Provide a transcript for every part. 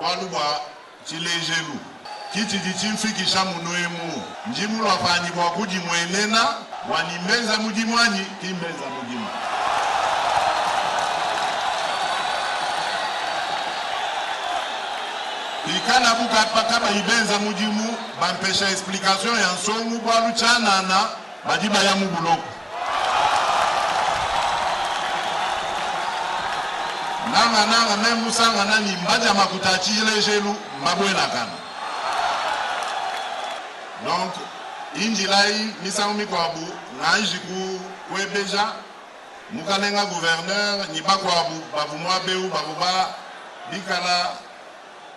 Bualu bua tshilejelu, ki tshidi tshimfikisha munuemu. Ndi mulua panyi bua kudimuenena bua ni mbenza mudimu anyi ki mbenza mudimu. Pikalabu kabayi benza mudimu, bampesha explication ya nsongu bualu tshianana badi baya mu buloko. Nanga nanga me musangana ni mbadia makuta a tshilejelu mbabuelakana. Donc injilayi misangu mikuabu nganji ku kuebeja mukalenga gouverneur ni bakuabu bavu muabeu bavu ba bikala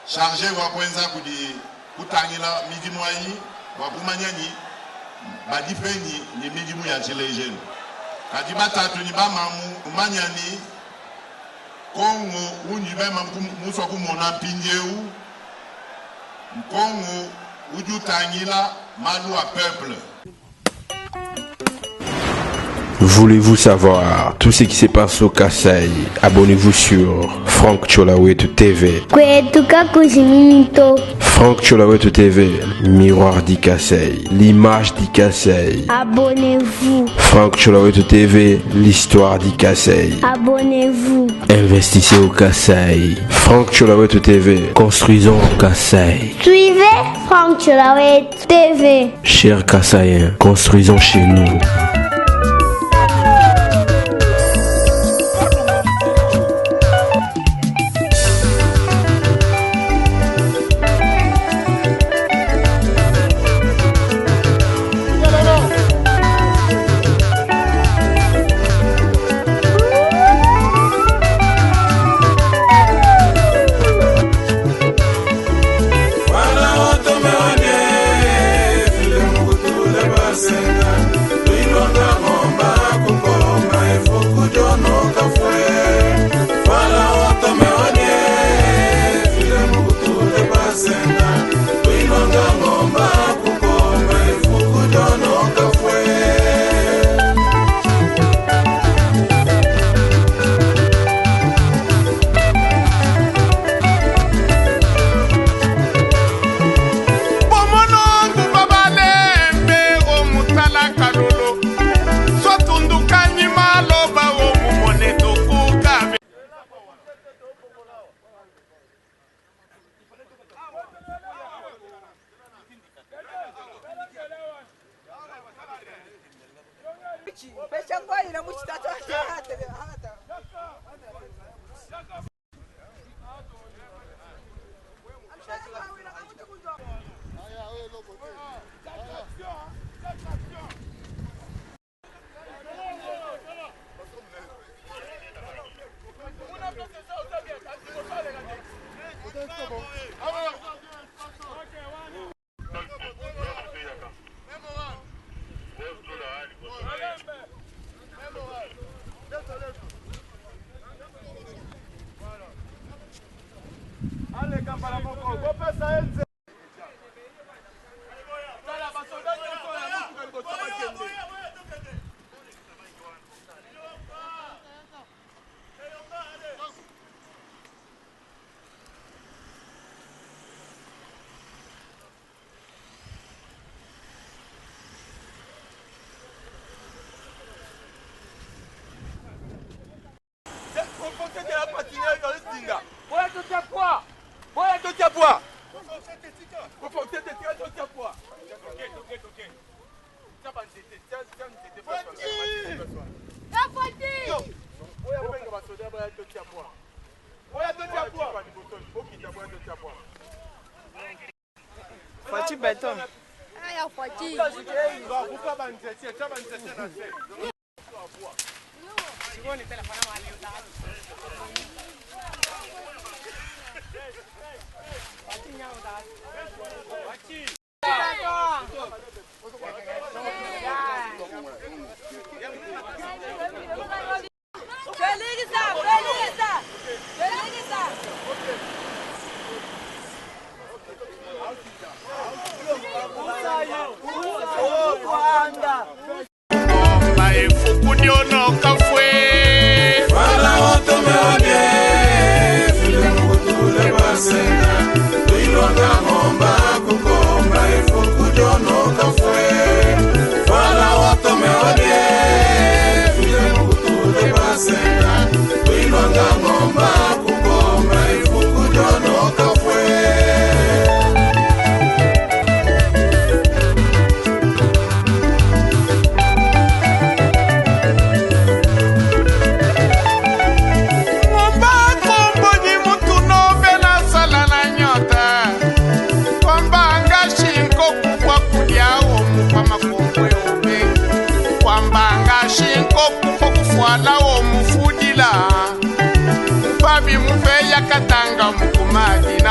charge wa kuenza kudi kutangila midimu ayi bua kumanya ni badi penyi ni midimu ya tshilejelu. Kadi batatu ni bamamu kumanya ni Kongo undi mema musua kumona mpindieu Kongo udi utangila malu a peuple. Voulez-vous savoir tout ce qui se passe au Kasaï? Abonnez-vous sur Franck Tsholawetu TV. Kwetu kakujiminito. Franck Tsholawetu TV, miroir du Kasaï, l'image du Kasaï. Abonnez-vous. Franck Tsholawetu TV, l'histoire du Kasaï. Abonnez-vous. Investissez au Kasaï. Franck Tsholawetu TV, construisons au Kasaï. Suivez Franck Tsholawetu TV. Chers Kasaïens, construisons chez nous.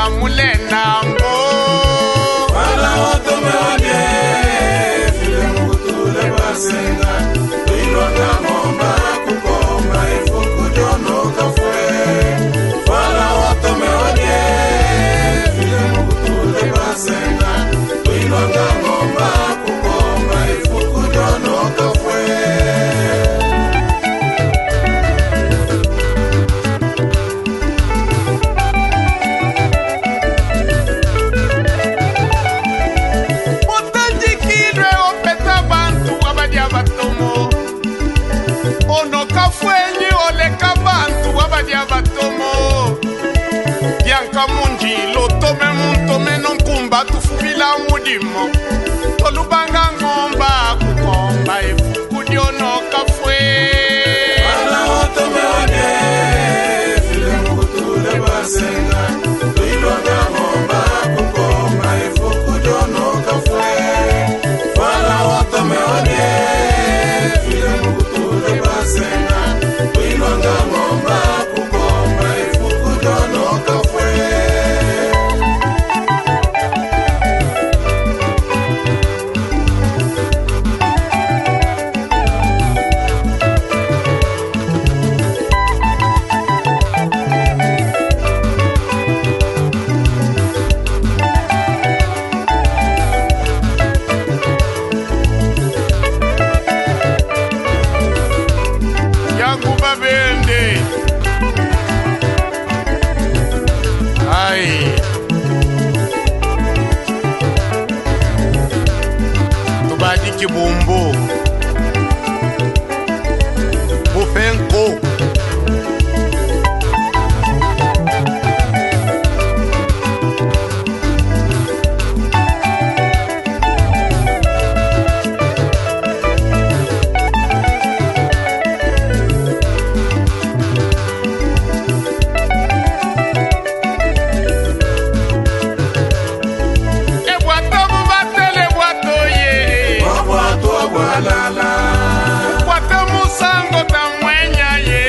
mwena mulenda mbo. Mutanjikidwe opeta bantu abadia batomo. Onoka fwenyi oleka bantu abadia batomo. Bianca munji lotome muntome nonkumba tufubila mudimo. Tolubanga ngomba kukomba efuku dionoka fwe. Yanguba bende. Ai. Tubadi kibumbu. Bufenko. Ebwato bubatele bwato ye. Bwato musango tamwenya ye.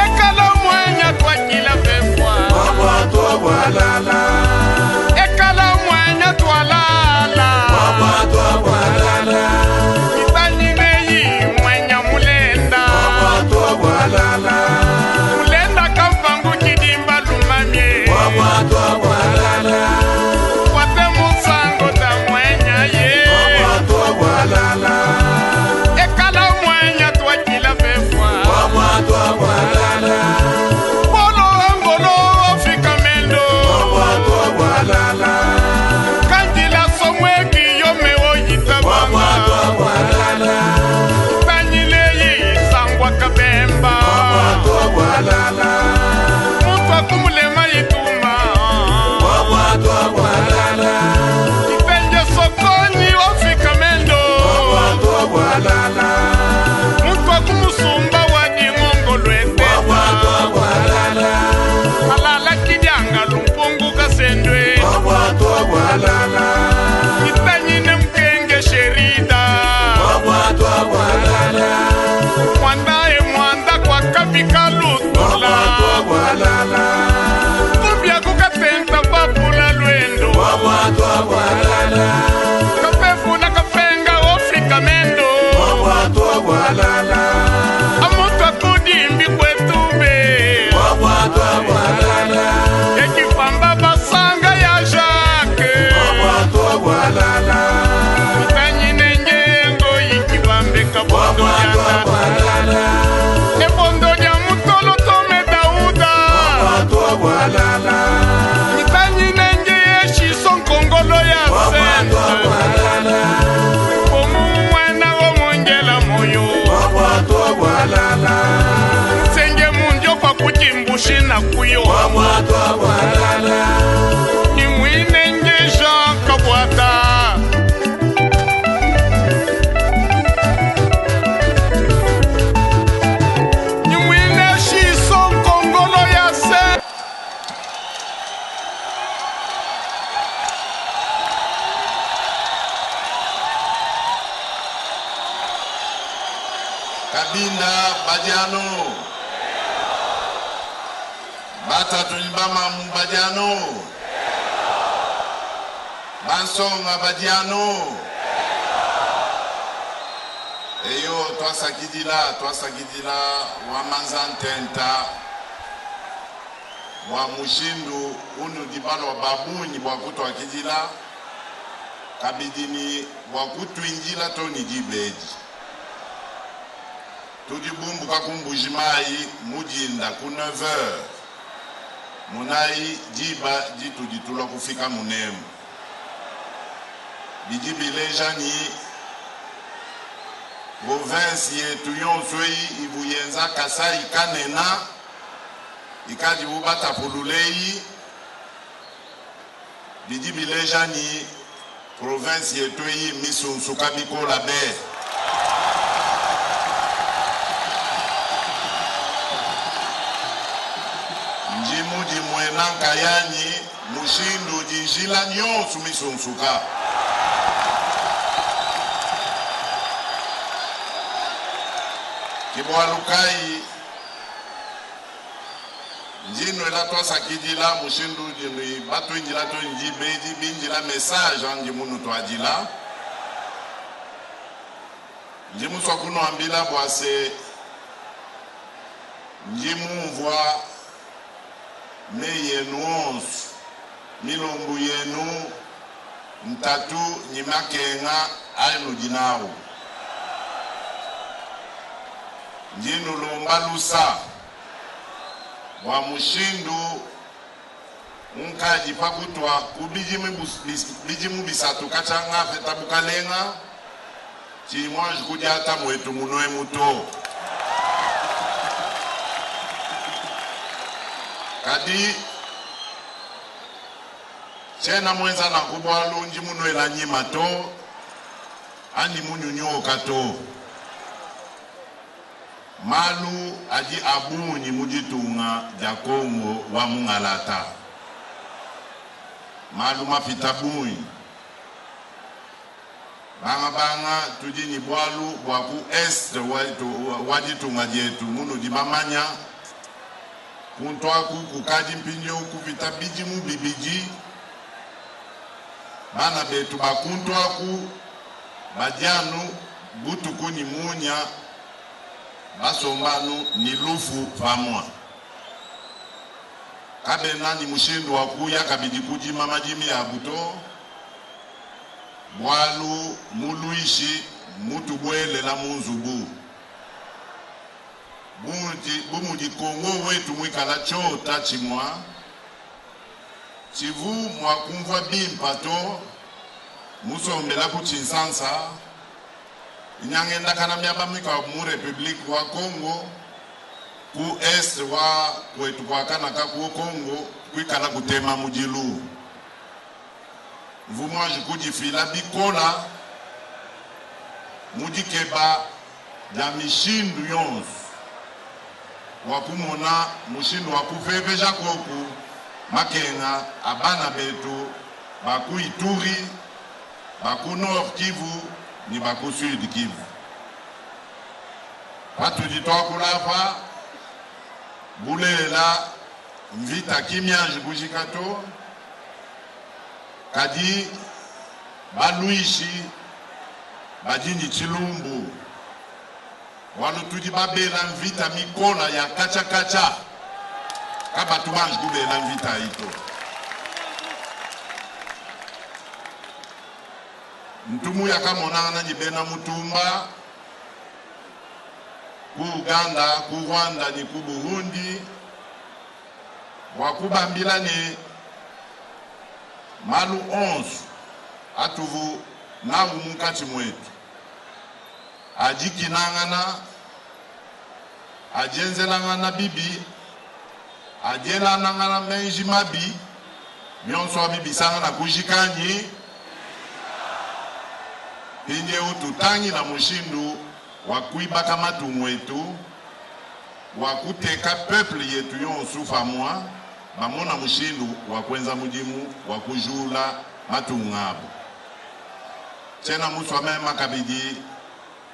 Ekalo mwenya twakila fefwa. Ekalo mwenya twalala. Itanyine yi mwenya mulenda. Mulenda kampangu kidimba lumamye. Kwate musango tamwenya ye. Ekalo mwenya twakila fefwa. Polo angolo ofika mendo. Kanjila somwe kiyome oyitabanga. Tanyile yi sangwa kabemba. Muntu akumulema yituma. Itenje sokoni ofika mendo. Muntu akumusumba wa dingongo lweteta. Alala kidyanga lumpungu kasendwe. Itanyine mkenge sherida. Mwanda e mwanda kwa kabika lutula. Kumbya kukatenta papula lwendo. Kapefula kapenga ofika mendo. Amuntu akudimbi kwetube. Ekifamba basanga ya Jacques. Itanyine ngengo ikibambe kabondo lyanda. Ebondo lya mutolo tome Dauda. Itanyine nge yeshiso nkongolo ya sente. Bomu mwana womongela moyo. Senge mundio kwa kujimbushi na kuyo. Ni mwine nge Jean Kabwata. Ni mwine shiso nkongolo ya sente. Kabinda Badiano. Batatu ni bamamu badiano, bansonga badiano. Eyo twasakidila, twasakidila wa manza ntenta bua mushindu unudi balua babunyi bua kutwakidila kabidi ni bua kutwindila to ni dibedi. Tudi bumbuka ku Mbujimayi mudinda ku 9 heures, munayi diba ditudi tulua kufika munemu. Bidi bileja ni province yetu yonso eyi ivu yenza Kasai kanena ikadibu batapululeyi. Bidi bileja ni province yetu eyi misunsuka bikola be. Ndi mudimuena nkayanyi mushindu udi njila yonso misunsuka. Ke bualu kayi ndi nwela twasakidila mushindu udi nui batwindila to ndi bedi bindila message andi munu twadila. Ndi musua kunuambila bua se ndi mumvua meyi yenu onso, milombu yenu, ntatu ni makenga anudi nawu. Ndi nulomba lusa bua mushindu unkadi pa kutua ku bidimu bisatu katshanga feta bukalenga tshimwanji kudiata mwetu munwe muto. Kadi tshiena mwenza nanku bualu ndi munwela nyima to andi munyunyoka to. Malu adi abunyi mu ditunga dia Kongo wa Mungalata. Malu mapita bunyi. Banga banga tudi ni bualu bua ku est wa ditunga dietu munudi bamanya kuntwaku kukadi mpindieu kupita bidimu bibidi bana betu bakuntwaku badianu butuku ni munya basombanu ni lufu pamwa. Kabena ni mushindu wa kuya kabidi kudima madimi ya buto bualu muluishi mutubwelela mu nzubu. Bumudi Kongo wetu mwikala tshiota tshimwa tshivu mwa kumvua bimpa to musombela ku Tshinsansa inyangendakana miaba mikuabu mu Republique wa Congo ku est wa kwetu kwa kanaka ku Congo kwikala kutema mudilu. Mvumwanji kudifila bikola mudikeba dia mishindu yonso wa kumona mushindu wa kupepeja koku makenga abana betu baku Ituri, baku Nord Kivu ni baku Sud Kivu. Patudi twakulapa bulela mvita kimyanji kujika to kadi baluishi badini tshilumbu bualu tudi babela mvita mikola ya kacha-kacha kabatu banji kubela mvita ito. Ntumu yakamonana ni bena mutumba ku Uganda, ku Rwanda ni ku Burundi bua kubambila ne malu 11 atuvu nawu munkatshi mwetu adikinangana adienzelangana bibi adielanangana menji mabi mionso abi bisangana kujikanyi mpindieu tutangila mushindu wa kuibaka matungu etu wa kuteka peuple yetu yonso pamwa bamona mushindu wa kuenza mudimu wa kujula matungu abo. Tshiena musua mema kabidi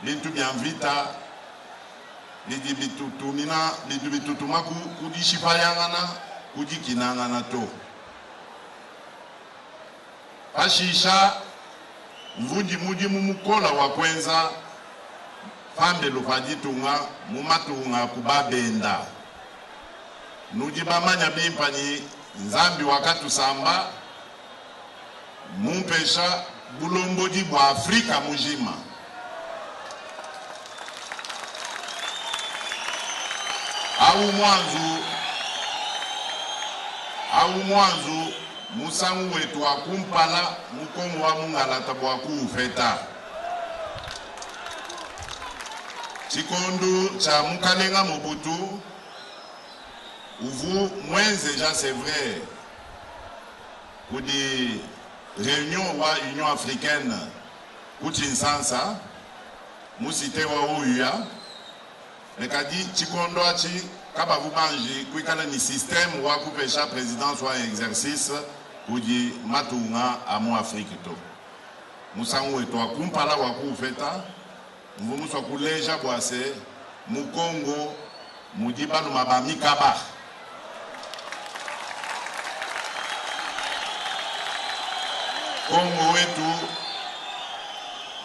bintu bia mvita bidi bitutumina bidi bitutuma ku kudishipayangana ku dikinangana to. Pashisha mvudi mudimu mukola wa kuenza pambelu pa ditunga mu matunga ku babenda. Nudi bamanya bimpa nyi Nzambi wakatusamba mumpesha bulombodi bua Afrika mujima. Awu muanzu awu muanzu musangu wetu wa kumpala mu Kongo wa mungalata bua kuupeta. Tshikondu tshia mukalenga Mobutu uvu muenzeja c'est vrai kudi reunion wa Union africaine ku Tshinsansa mu cite wa OUA, me kadi tshikondo atshi kabavu banji kuikala ni systeme wa kupesha presidence wa exercice kudi matunga a mu Afrique to. Musangu wetu wa kumpala wa kuupeta mvu musua kuleja bua se mu Congo mudi baluma ba mikaba. Kongo wetu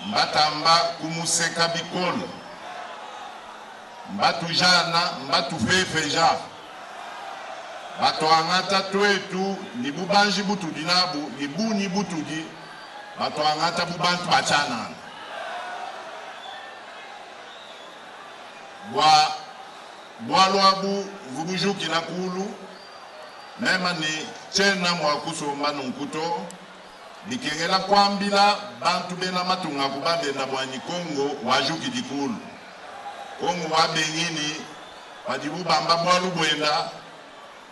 mbatamba kumuseka bikole, mbatujana, mbatufefeja, batuangata twetu ni bubanji butudi nabu ni bunyi butudi batuangata bu bantu ba tshianana. Bua bualu abu mvu bujukila kulu mema ni tshiena mua kusomba nunku to, bikengela kuambila bantu bena matunga ku babenda buanyi Kongo wajukidi kulu. Kongo wa bengini padibu bamba bualu buenda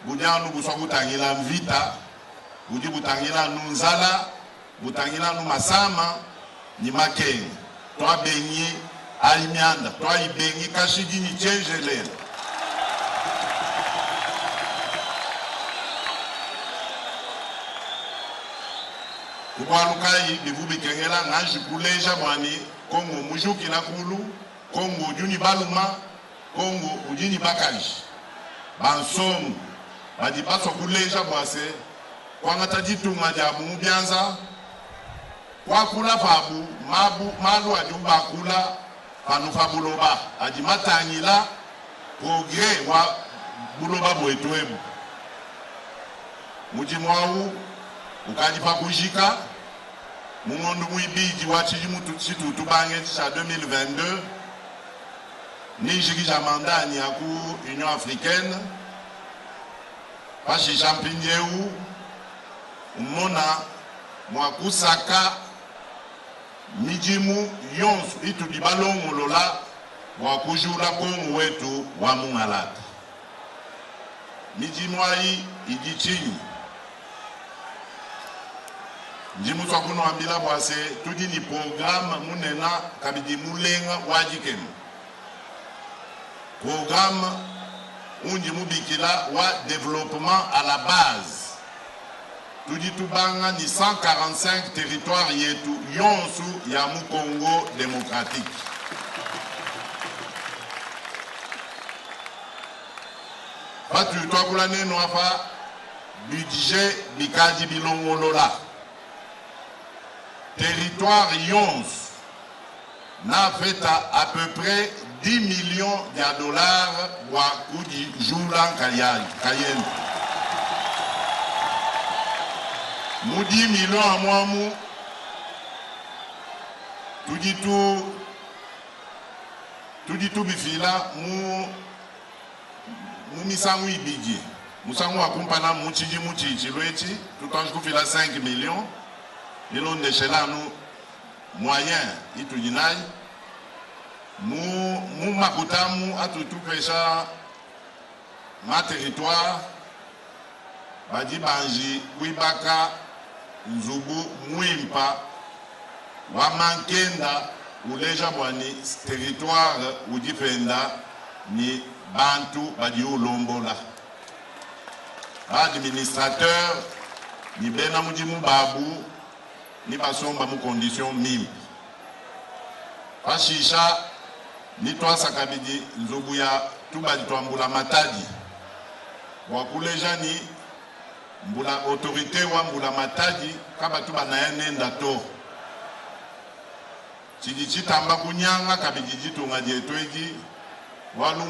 budi anu busua kutangila mvita, budi butangila anu nzala, butangila anu masama ni makenga. Tuabengi ayi mianda, tuayibengi kashidi ni tshienjelela. Ku bualu kayi bivu bikengela nganji kuleja buanyi Kongo mujukila kulu, Kongo udi ni baluma, Kongo udi ni bakaji bansongo badi basua kuleja bua se kuangata ditunga diabu mu bianza, kuakula pabu mabu malu adi bakula panu pa buloba adi matangila progres wa buloba buetu ebu. Mudimu awu ukadi pa kujika mu ngondo muibidi wa tshidimu tshitu tubange tshia 2022 ninjikija mandat anyi ya ku Union africaine. Pashisha mpindieu umona mua kusaka midimu yonso itudi balongolola bua kujula Kongo wetu wa mungalata. Midimu ayi idi tshinyi? Ndi musua kunuambila bua se tudi ni programme munena kabidi mulenga wa dikema. Programme undi mubikila wa developpement à la base. Tudi tubanga ni 145 territoires yetu yonsu ya mu Congo démocratique. Patudi tuakula nenu apa budget bikadi bilongolola. Territoire yonsu nafeta à peu près 10 millions de dollars bua kudijula nkayenu. Mu 10 millions amwamu tudi tu tudi tubifila mu mu misangu ibidi. Musangu wa kumpala mu tshidimu tshitshilu etshi tutanji kufila 5 millions bilondeshela anu moyen itudi nayi mu mu makutamu atutupesha ma territoire badi banji kuibaka nzubu muimpa wa mankenda uleja bwani territoire udipenda ni bantu badi ulombola. Ba administrateur ni bena mudimu babu ni basomba mu condition mimpe. Pashisha ni twasa kabidi nzubu ya tubadi twambula matadi. Bua kuleja ni mbula autorite wa mbula matadi kabatu banaya nenda to. Tshidi tshitamba kunyanga kabidi ditunga dietu edi, bualu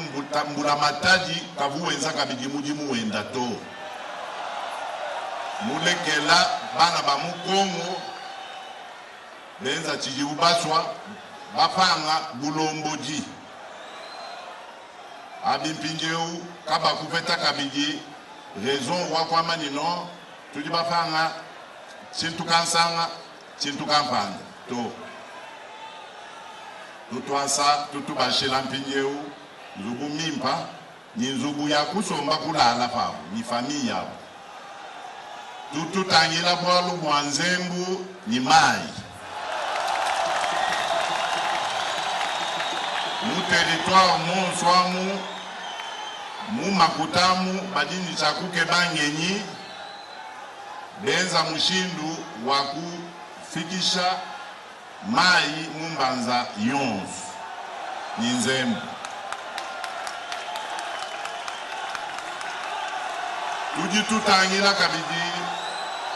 mbula matadi kavu wenza kabidi mudimu wenda to. Mulekela bana ba mu Kongo benza tshidibu basua, bapanga bulombodi. Abi mpindieu kabakupeta kabidi raison wa kuamba ni non, tudi bapanga tshintu kansanga, tshintu kampanda to. Tutuasa tutubashila mpindieu nzubu mimpa ni nzubu ya kusomba kulala pabu ni famille yabu. Tututangila bualu bua nzembu ni mayi. Mu territoire monso amu, mu makuta amu badi ni tshia kukeba ngenyi, benza mushindu wa kufikisha mayi mu mbanza yonso ni nzembu. Tudi tutangila kabidi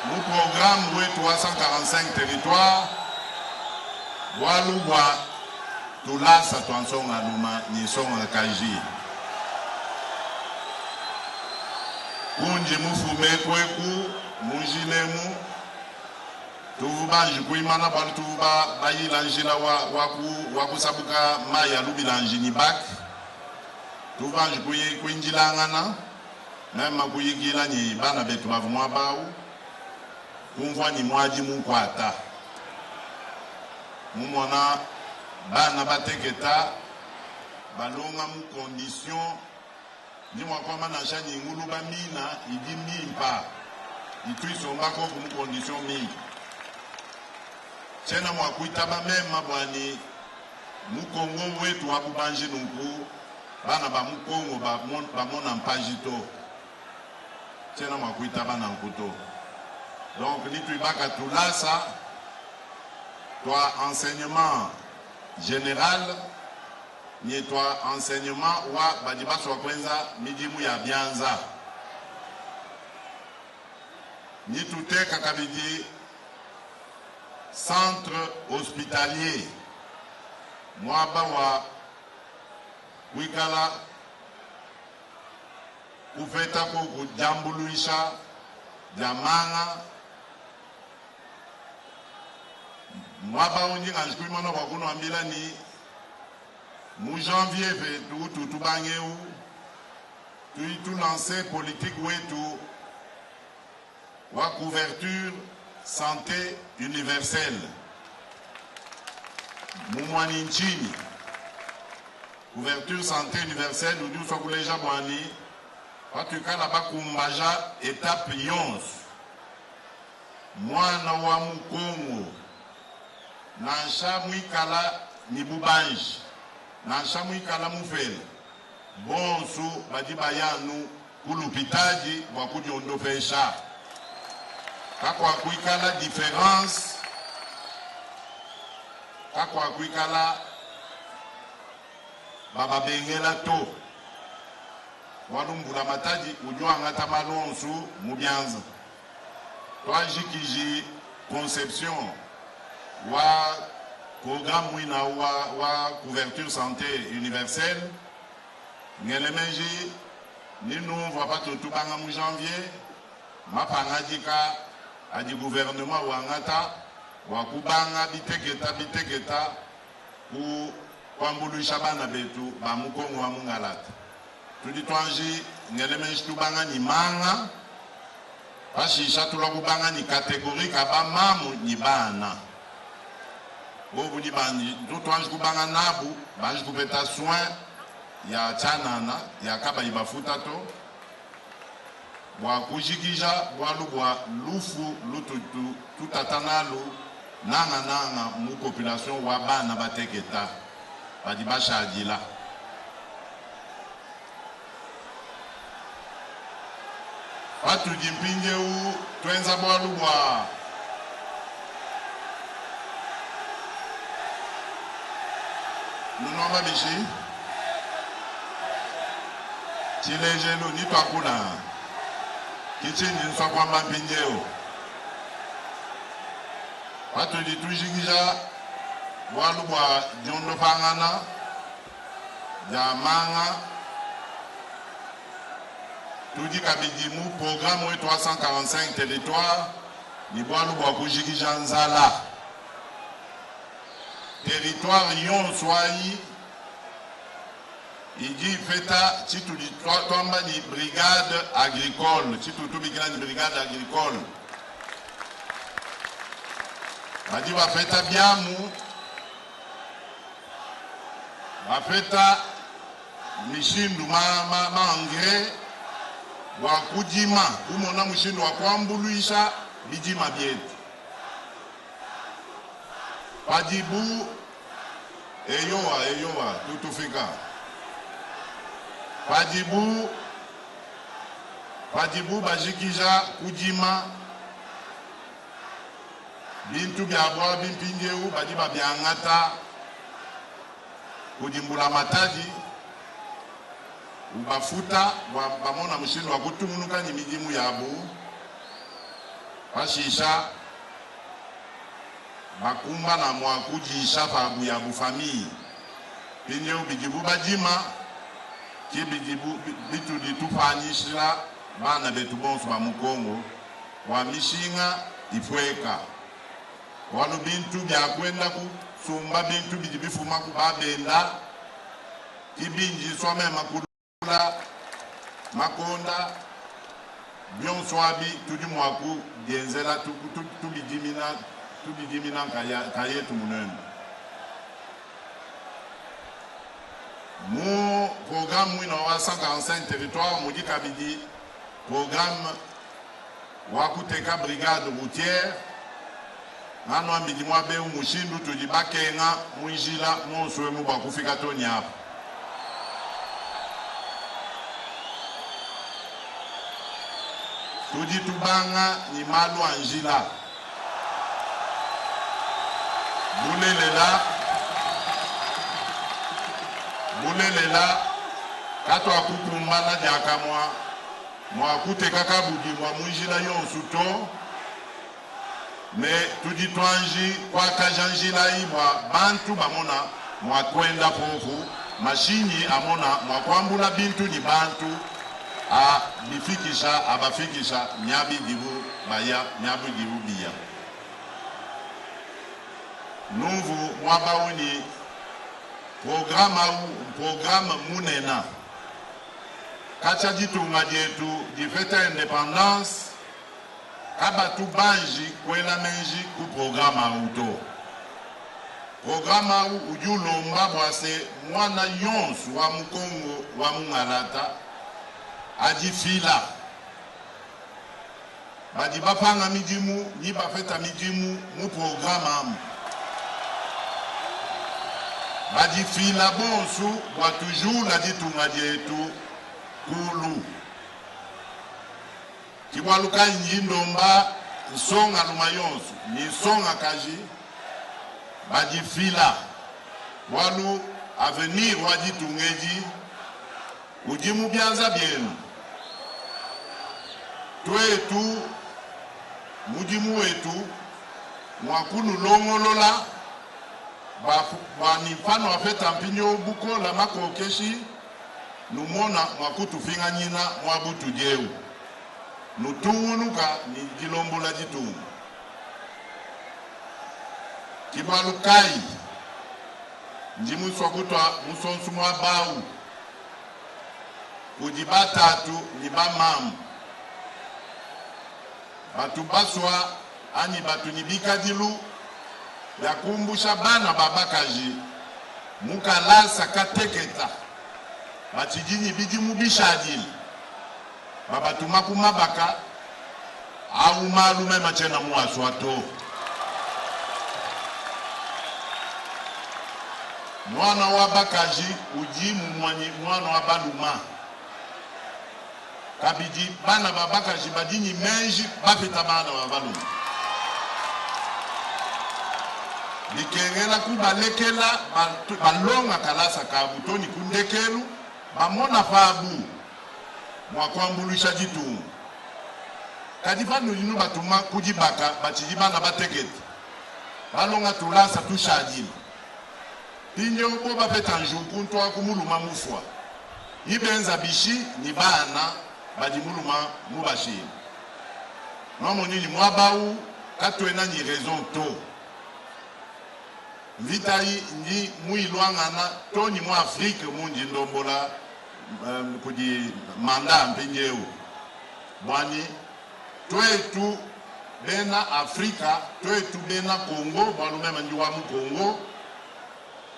mu programme wetu wa 145 territoire bualu bua tulasa tua nsongaluma ni nsongakaji. Kundi mufume kweku munjilemu tuvu banji kuimana bualu tuvu bayila njila wa kusabuka mayi ya lubilanji ni bak. Tuvu banji kuinjilangana meme kuyikila ni bana betu bavu muabau kumvua ni muadi mukwata. Mumona bana bateketa balonga mu condition ni mwakwama nansha ni nguluba mina idi mimpa ituisomba koku mu condition mimpa. Tshiena mua kuitaba mema bwani mu Kongo wetu wa bubanji nunku bana ba mu Kongo bamona mpaji to. Tshiena mua kuitaba nanku to. Donc nituibaka tulasa twa enseignement général ni twa enseignement wa badi baswa kwenza midimu ya bianza. Nituteka kabidi centre hospitalier mwaba wa kuikala kupeta ko kujambuluisha jamanga mwaba unyi nganjikuimana kwa kunuambila ni mu janvier fe tutu tubangeu tuitu lancer politique wetu wa couverture santé universelle mumwani nchini. Couverture santé universelle udi uswa kuleja bwani patukala bakumbaja étape yonso mwana wa mukongo nansha mwikala ni bubanji nansha mwikala mufele bonso badi bayanu kulupitaji bwa kudiondopesha kakwa kuikala différence kakwa kuikala bababengela to walumbula matadi ujwangata malonsu mu byanza twajikiji conception wa programme mwina wa couverture santé universelle ngelemeji ninumva patutubanga mu janvier mapangadika adi gouvernement wangata wa kubanga biteketa biteketa ku kwambuluisha bana betu ba mukongo wa mungalata tudi twanji ngelemeji tubanga ni manga pashisha tulwa kubanga ni catégorie ka ba mamu ni bana bobu ni banji tutwanji kubanga nabu banji kupeta soin ya chanana ya kaba ibafuta to bwa kujikija bwalu bwa lufu lututu tutatanalu nanga nanga mu population wa bana bateketa badi bashadila. Patudi mpindieu twenza bwalu bwa nunwamba bishi tshilejelu ni twakula. Ke tshindi nsua kuamba mpindieu. Patudi tujikija bualu bua diondopangana dia manga, tudi kabidi mu programe wetu wa 145 territoires ne bualu bua kujikija nzala. Territoire yonso ayi idi ipeta tshitudi tuamba ni brigade agricole, tshitudi tubikila ni brigade agricole. Badi bapeta biamu, bapeta mishindu ma, ma, ma engrais bua kudima, kumona mushindu wa kuambuluisha bidima bietu. Padibu, eyowa, eyowa, tutufika. Padibu, padibu bajikija kudima bintu biabu abi, mpindieu badi babiangata kudi mbulamatadi, ubafuta bua bamona mushindu wa kutungunuka ne midimu yabu. Pashisha bakumbana mua kudiisha pabu yabu famille. Mpindieu bidibu badima ke bidibu bitudi tupanyishila bana betu bonso ba mu Congo bua mishinga ipueka, bualu bintu bia kuenda kusumba bintu bidi bifuma ku ba benda ki bindi nsua mema kulula makonda bionso abi tudi mua kudienzela tubidimina tubidimina nkayetu munemu. Mu programme muina wa 145 territoires mudi kabidi programme wa kuteka brigade routière nganuambidi muaba eu mushindu tudi bakenga mu njila muonso emu bua kufika too ne apa. Tudi tubanga ne malu a njila. Bulelela, bulelela, katuakukumbana diakamua mua kuteka kabudimua mu njila yonsu to, ne tudi tuanji kuakaja njila ayi bua bantu bamona mua kuenda popu, mashinyi amona mua kuambula bintu ne bantu a bifikisha abafikisha miaba idibu baya, miaba idibu biya. Numvu muaba au ne programe au mprograme munena. Katshia ditunga dietu dipeta independance, kabatu banji kuela meji ku programe au to. Programe au udi ulomba bua se muana yonso wa mu Congo wa mungalata adifila. Badi bapanga midimu ni bapeta midimu mu programe amu. Badifila bonso bua tujula ditunga dietu kulu. Ke bualu kayi ndi ndomba nsongaluma yonso ne nsongakaji badifila, bualu avenir wa ditunga edi udi mu bianza bienu. Tuetu mudimu wetu ngua kunulongolola bua ni panuapeta mpindieu bukola makokeshi, numona mua kutupinganyina muaba utudi eu, nutungunuka ne dilombola ditunga. Ke bualu kayi ndi musua kutua musonsu muaba au kudi batatu ne bamamu batu basua anyi batu ne bikadilu bia kumbusha bana ba bakaji mu kalasa kateketa batshidi ne bidimu bishadile, babatuma ku mabaka au malu mema tshiena muasua to. Muana wa bakaji udi mumue ne muana wa baluma. Kabidi bana ba bakaji badi ne meji bapita bana ba balume. Bikengela kubalekela balonga kalasa kabu too ne ku ndekelu, bamona pabu mua kuambuluisha ditunga. Kadi panudi nubatuma ku dibaka batshidi bana batekete, balonga tulasa tushadile, mpindieu bo bapeta njiwu kuntu aku muluma mufua, ni benza bishi ni bana badi muluma mubashile? Nwamonyi ni muaba awu katuena ni raison to. Mvita ayi ndi muyiluangana to ni mu Afrique mundi ndombola kudi mandat mpindieu. Buanyi tuetu bena Afrika, tuetu bena Congo, bualu meme ndi wa mu Congo,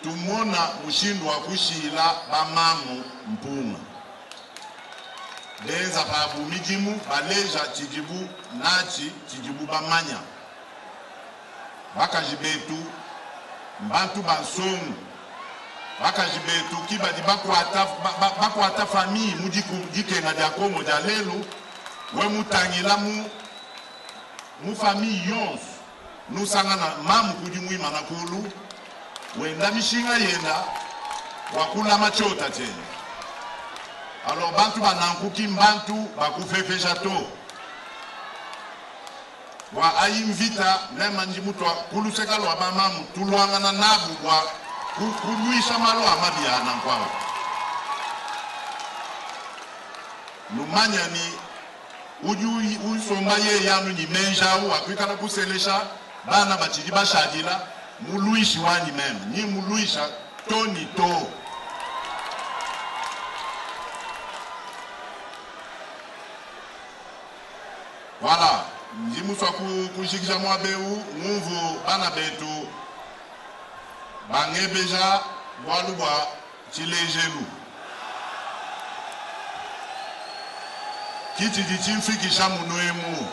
tumona mushindu wa kushila ba mamu mpunga. Benza pabu midimu, baleja tshidibu natshi, tshidibu bamanya. Bakaji betu mbantu ba nsongu. Bakaji betu ki badi bakuata, bakuata famille mu diku, dikenga dia Congo dia lelu. We mutangila mu, mu famille yonso, nusangana mamu kudi muimana kulu, wenda mishinga yenda bua kulama tshiota tshienda. Alors bantu ba nanku ki mbantu ba kufefesha to. Bua ayi mvita, mema ndi mutua ku luseka lua ba mamu tuluangana nabu bua kuluisha malu a mabi a nanku awu. Numanya ni udi usomba yeye anu ni menji awu akuikala kuselesha bana batshidi bashadila muluishi wanyi meme ni muluisha to ni to. Voilà, ndi musua kujikija muaba eu, ngumvu bana betu bangebeja bualu bua tshilejelu. Ki tshidi tshimfikisha munu emu.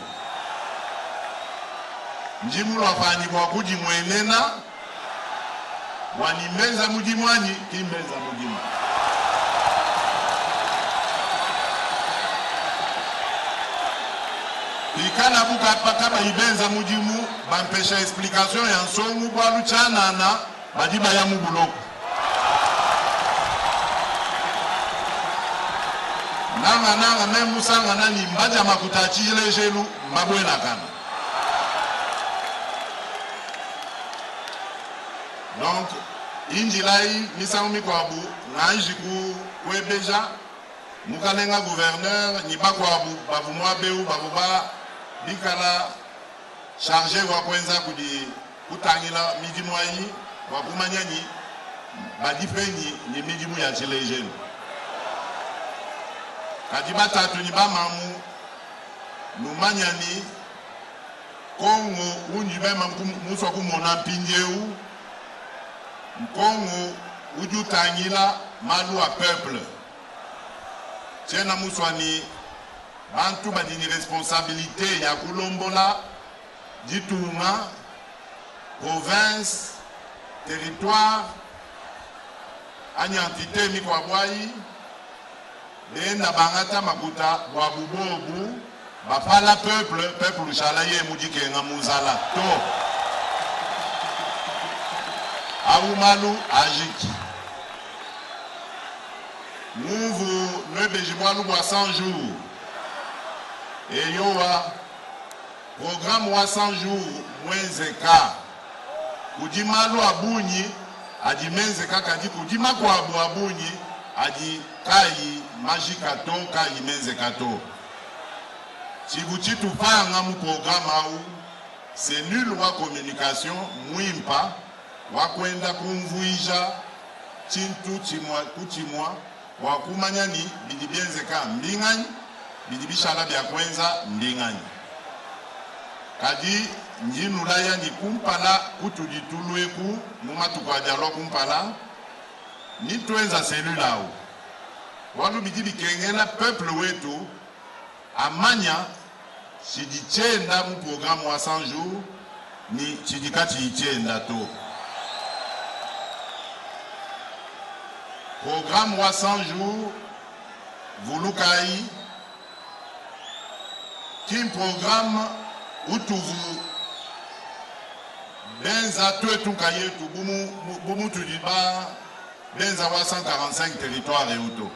Ndi mulua panyi bua kudimuenena bua ni mbenza mudimu anyi ki mbenza mudimu. Pikalabu kabayi benza mudimu, bampesha explication ya nsongu bualu tshianana badi baya mu buloko. Nanga nanga meme musangana ni mbadia makuta a tshilejelu mbabuelakana. Donc indilayi misangu mikuabu nganji ku kuebeja mukalenga gouverneur ni bakuabu bavu muaba eu bavu ba bikala charge wa kuenza kudi kutangila midimu ayi bua kumanya ni badi penyi ni midimu ya tshilejelu. Kadi batatu ni bamamu numanya ni Kongo undi meme musua kumona mpindieu nkongo udi utangila malu a peuple. Tshiena musua ni bantu badi ni responsabilite ya kulombola ditunga, province, territoire anyi entite mikuabu ayi benda bangata makuta buabu bobu bapala peuple, peuple ushala yeye mu dikenga mu nzala to. Awu malu ajiki. Ngumvu nuebeji bualu bua 100 jours. Eyowa, programme wa 100 jours muenzeka. Kudi malu a bungi adi menzeka kadi kudi makuabu a bungi adi kaayi majika to, kaayi menzeka to. Tshivu tshitupanga mu programme au, cellule wa communication muimpa wa kuenda kumvuija tshintu tshimua ku tshimua bua kumanya ni bidi bienzeka mbinganyi, bidi bishala bia kuenza mbinganyi. Kadi ndi nulaya ni kumpala kutudi tulueku mu matuku adi alua kumpala, ni tuenza cellule au. Bualu bidi bikengela peuple wetu amanya tshidi tshienda mu programme wa 100 jours ni tshidi katshiyi tshienda to. Programme wa 100 jours vulukayi ki mprograme utuvu benza tuetu nkayetu bu mutudi ba benza wa 145 territoires eu to.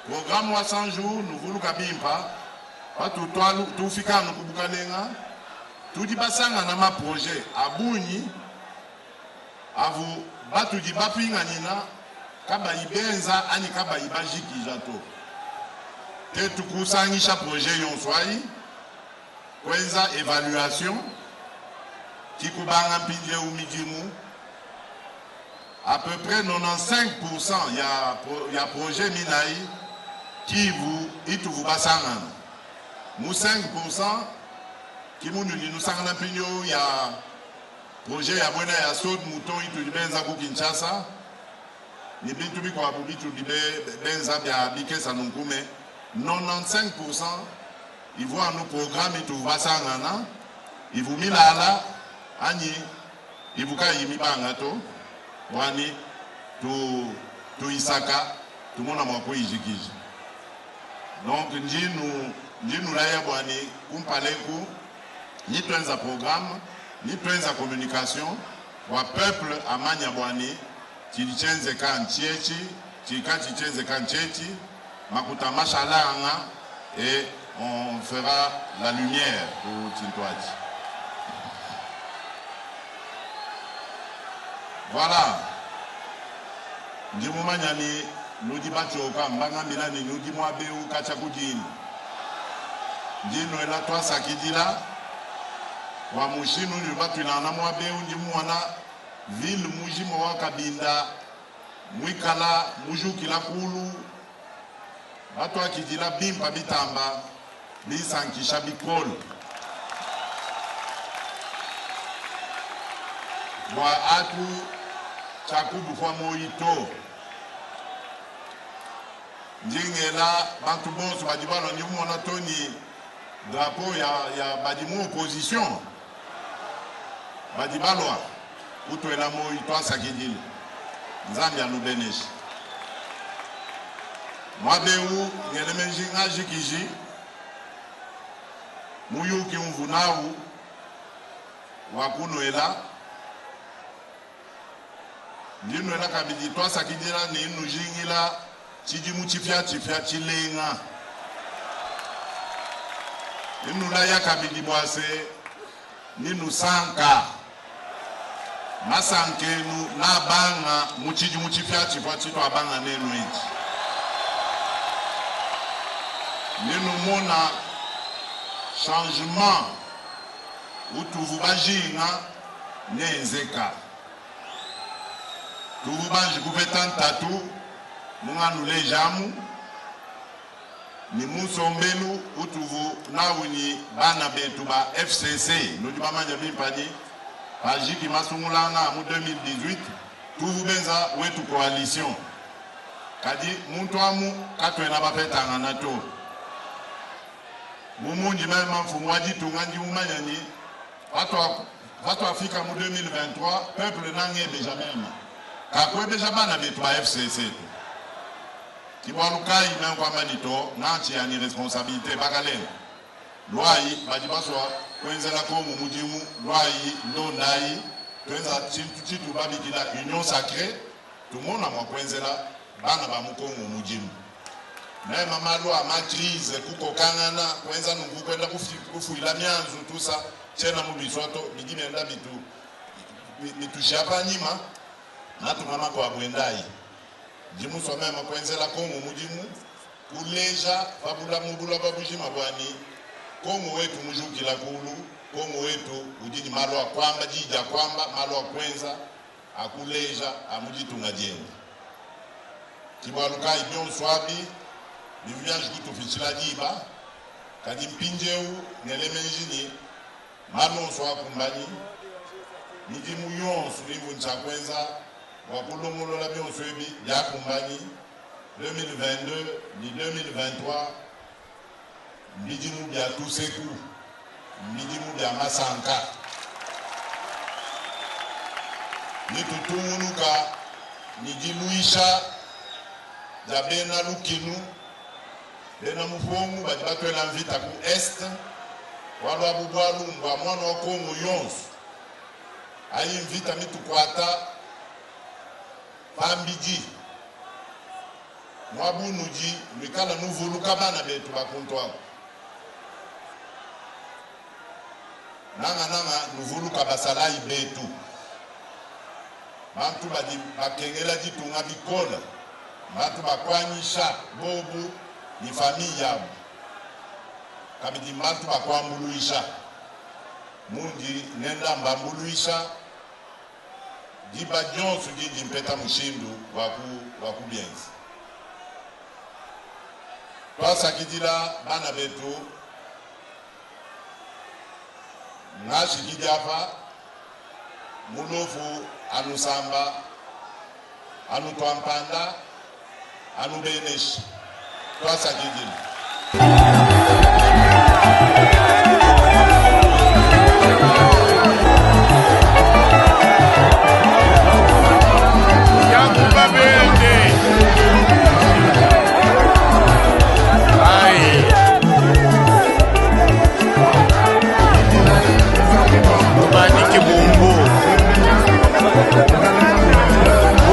Programme wa 100 jours nuvuluka bimpa. Patu tufika anu ku bukalenga, tudi basangana ma projet a bungi avu batudi bapinganyina kabayi benza anyi kabayi bajikija to. Tetu kusangisha projet yonso ayi, kuenza evaluation, ki kubanga mpindieu midimu. À peu près 95% ya projet minayi kivu ituvu basangana mu 5% kimunudi nusangana mpindieu ya projet ya bwena ya saut mouton itudi benza ku Kinshasa ni bintu bikuabu bitudi benza bya bikesa nunkume 95% ivua anu programme ituvu basangana ivu milala anyi ivuka yimibanga to bwani tu tuisaka tumona mwa kuijikija. Donc njinu laya bwani kumpaleku ni twenza programme ni twenza communication wa peuple amanya bwani chilichenze ka nchiechi chika chichenze ka nchechi makuta mashalanga et on fera la lumière pour Tintouaji. Voilà. Ndimumanyani nudi bachoka mbanga milani nudi mwabeu kacha kudini. Ndino ela twasakidila wa mushinu ni batwilana mwabeu ndimwana ville mujimo wa Kabinda mwikala mujukila kulu batwakidila bimpa bitamba bisankisha bikolo. Bwa atu chakubu kwa moito ndingela bantu bonso badibalo ndimona toni drapeau ya badimu opposition badibalwa utwela moito asakidile Nzambi anubeneshi mwabeu ngelemenji ngajikiji muyuki umvunau wakunwela ndinwela kabidi twasakidila ni nujingila chidimu chifya chifya chilenga inula ya kabidi bwase ninusanka masankenu na banga muchidimu chifya chifya chitwa banga nenu ichi ninumona changement utuvu bajinga nenzeka tuvu banji kupeta ntatu munganu lejamu ni musombelu utuvu nawuni bana betu ba FCC nudi bamanya bimpani pajiki masungulanga mu 2018 tuvu benza wetu coalition kadi muntu amu katwena bapetanga na to mumunji mema mfumu wa ditunga ndi mumanyani watu afika mu 2023 peuple nangebeja mema kakwebeja bana betu ba FCC kibwalukai menkwamba nito nanchi yani responsabilité bakalela lwai badi baswa kwenzela kongo mudimu lwai ndondai twenza chintu chitu babikila union sacrée tumona mwa kwenzela bana ba mukongo mudimu mema malwa ma crise kukokangana kwenza nungu kwenda kufuila mianzu tusa chena mubiswato bidimenda bitu bitushapa nyima natumama kwa bwendai ndimuswa mema kwenzela kongo mudimu kuleja fabula mubula babujima bwani kongo wetu mujukila kulu kongo wetu udini malwa kwamba jija kwamba malwa kwenza akuleja amujitunga jenda kibwalukai byonswabi bivyaji kutufichila diba kadi mpinjeu ngelemenjini malonso akumbani midimu yonso ivuncha kwenza wakulongolola byonso ebi byakumbani 2022 ni 2023 midimu bya tuseku midimu bya masanka nitutunguluka nidiluisha ja bena lukinu bena mufongu badi batwela mvita ku est walwa bubwalu mbwa mwana wa Kongo yonso ayi mvita mitukwata pambidi mwabunudi lwikala nuvuluka bana betu bakuntwako Nangananga nuvuluka basalayi betu, bantu badi bakengela ditunga bikole, mbantu ba kuanyisha bobu ne famille yabu, kabidi mbantu ba kuambuluisha. Mundi ngenda mbambuluisha diba dionso dindi mpeta mushindu wa kubienza. Tuasakidila bana betu, ngashikidi apa mulofu anusamba anutwampanda anubenesha. Tuasakidila. Yakuba bende. Ai. Ubandike bumbu.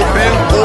Ubenko.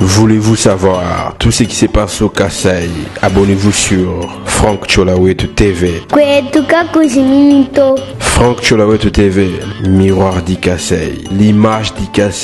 Voulez-vous savoir tout ce qui se passe au Kasaï? Abonnez-vous sur Franck Tsholawetu TV. Kwetu kakujimini to. Franck Tsholawetu TV, miroir du Kasaï, l'image du Kasaï.